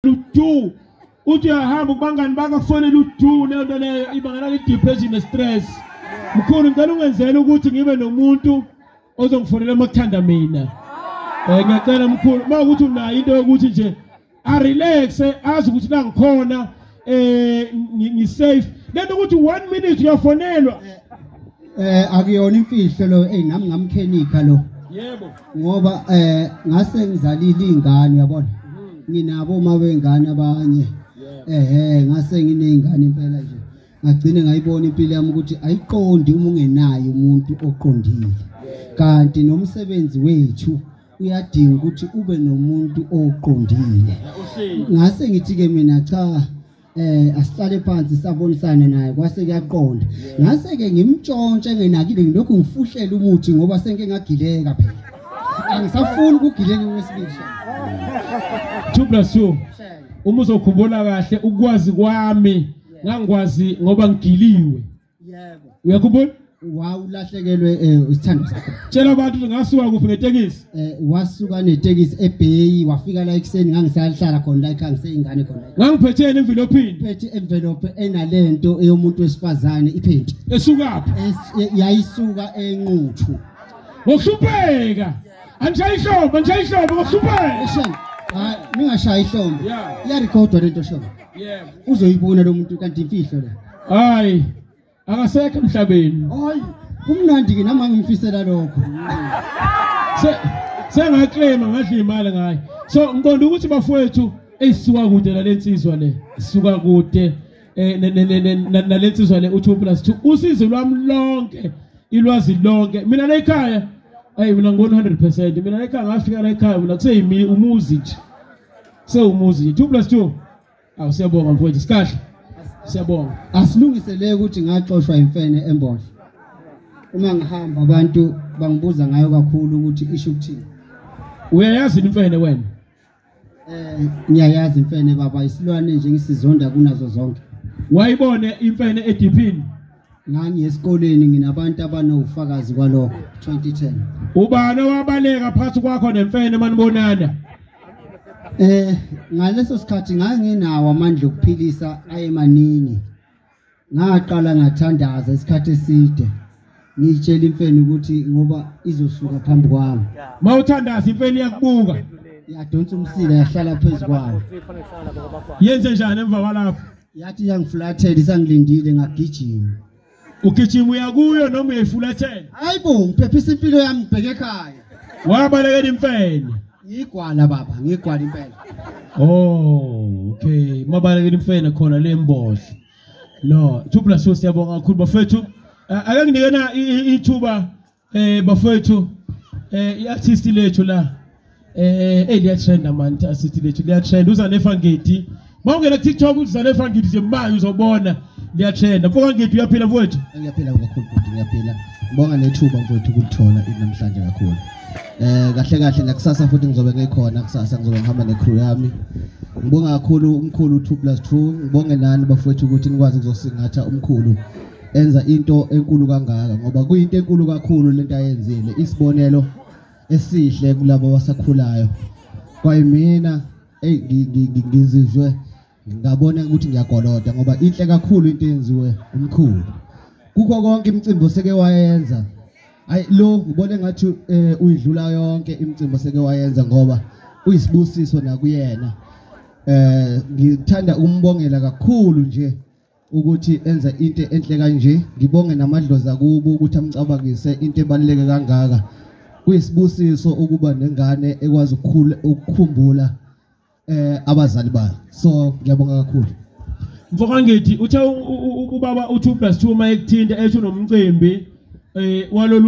Udu uthi uyahamba kubangani bakakufonela udu leyo nto leyo ibangela i-depression ne-stress. Mkhulu, ngicela ungenzele ukuthi ngibe nomuntu ozongifonela uma kuthanda mina. Ngiyacela mkhulu, uma ukuthi unayo into yokuthi nje a-relaxe, azi ukuthi la ngikhona ngi-safe. Lento ukuthi 1 minute uyafonelwa. Akuyona imfihlo lo, nami ngamkhenika lo. Yebo. Ngoba ngase ngizalile ingane, uyabona. Nginabo uma bengane abanye. Ngase nginezingane impela nje. Ngagcine ngayibona impilo yami ukuthi ayiqondi uma ungenayo umuntu oqondile. Kanti nomsebenzi wethu uyadinga ukuthi ube nomuntu oqondile. Ngase ngithi ke mina cha, asihlale phansi sabonisane naye, kwase kuyaqonda. Ngase ke ngimtshontshe ngenakile, ngilokhu ngifuhlela umuthi ngoba senke ngagileka phela. Angisafuni ukugileka kwesibili. 2 + 2. Uma uzokhumbula kahle ukwazi kwami ngangikwazi ngoba ngigiliwe. Yebo. Uyakhumbula? Wawulahlekelwe isithando sakho. Tshela abantu ngasuka kuphi ngetekisi? Wasuka netekisi eBay, wafika la ekuseni, ngangisahlala khona la ekhaya ngiseyingane khona. Ngangiphetheni envelophini? Phethe envelope enalento eyomuntu wesifazane iphenti. Esukaphi? Yayisuka eNquthu. Ngokuhlupheka. Angishayi ihlombe, angishayi ihlombe ngokuhlupheka. Hayi, ningashayi ihlombe. Iyarekhodwa lento shoko. Yebo. Uzoyibona lo muntu kanti imfihlo le. Hayi. Akasekho emhlabeni. Hayi, kumnandi ke nami ngimfisela lokho. Sengaclaima ngadla imali ngaye. So ngiqonda ukuthi bafowethu eyisuka kude nalensizwa le. Isuka kude nalensizwa le u2 + 2. Usizo lwami lonke, ilwazi lonke. Mina la ekhaya, hey mina ngibona 100%. Mina la ekhaya ngafika la ekhaya mina kuseyimi umuzi nje. Sewumuzi nje 2 + 2. Awu siyabonga mfowethu, sikahle. Siyabonga. Asilungisele ukuthi ngaxoshwa imfene eMbodla. Uma ngihamba abantu bangibuza ngayo kakhulu ukuthi isho ukuthini. Uyayazi imfene wena? Ngiyayazi imfene baba, isilwane nje ngisizonda kunazo zonke. Wayibone imfene ediphini? Ngangi esikoleni nginabantu abanofakazi kwalokho 2010. Ubani owabaleka phakathi kwakho nemfene manibonana? Ngaleso sikhathi nganginawo amandla okuphilisa ayemaningi. Ngaqala ngathandaza isikhathi eside. Ngitshela imfene ukuthi ngoba izosuka phambi kwami. Mawuthandaza imfene iyakubuka. Yadonsa umsila yahlala phezu kwayo. Yenze njani emva kwalapho? Yathi yangifulathela isangilindile ngagijima. Ugijima uya kuyo noma uyayifulathela? Hayibo, ngiphephisa impilo yami ngibheke ekhaya. Wabalekela imfene. Ngigwala baba, ngigwala impela. Oh, okay. Mabalekela imfene khona le Mbodla. No, 2 + 2 siyabonga kakhulu bafethu. Ake nginike na ithuba bafethu, i-artist lethu la. Liyatrenda man, artist lethu liyatrenda. Uza nefangeti. Mawungena ku TikTok uza nefangeti nje manje uzobona liyatrenda. Mfoka Ngidi uyaphila mfowethu? Ngiyaphila kakhulu bhuti, ngiyaphila. Ngibonga nethuba mfowethu ukulithola namhlanje kakhulu. Kahle kahle nakusasa futhi ngizobe ngikhona, kusasa ngizobe ngihamba necrew yami. Ngibonga kakhulu umkhulu 2 + 2, ngibonge nani bafowethu ukuthi nikwazi ukuzosingatha umkhulu enza into enkulu kangaka, ngoba kuyinto enkulu kakhulu lento ayenzile, isibonelo esihle kulabo abasakhulayo. Kwayimina ngizizwe ngabona ukuthi ngiyagoloda ngoba inhle kakhulu into eyenziwe umkhulu. Kukho konke imicimbi oseke wayenza, ayi lo ngibone ngathi uyidlula yonke imicimbi oseke wayenza ngoba uyisibusiso nakuyena. Ngithanda ukumbongela kakhulu nje ukuthi enza into enhle kanje. Ngibonge namadlozi akubo ukuthi amcabangise into ebaluleke kangaka. Kuyisibusiso ukuba nengane ekwazi ukukhumbula abazali bayo. So ngiyabonga kakhulu. Mfoka Ngidi, uthe ubaba u2 + 2 uma ekuthinta ethi unomcimbi walolu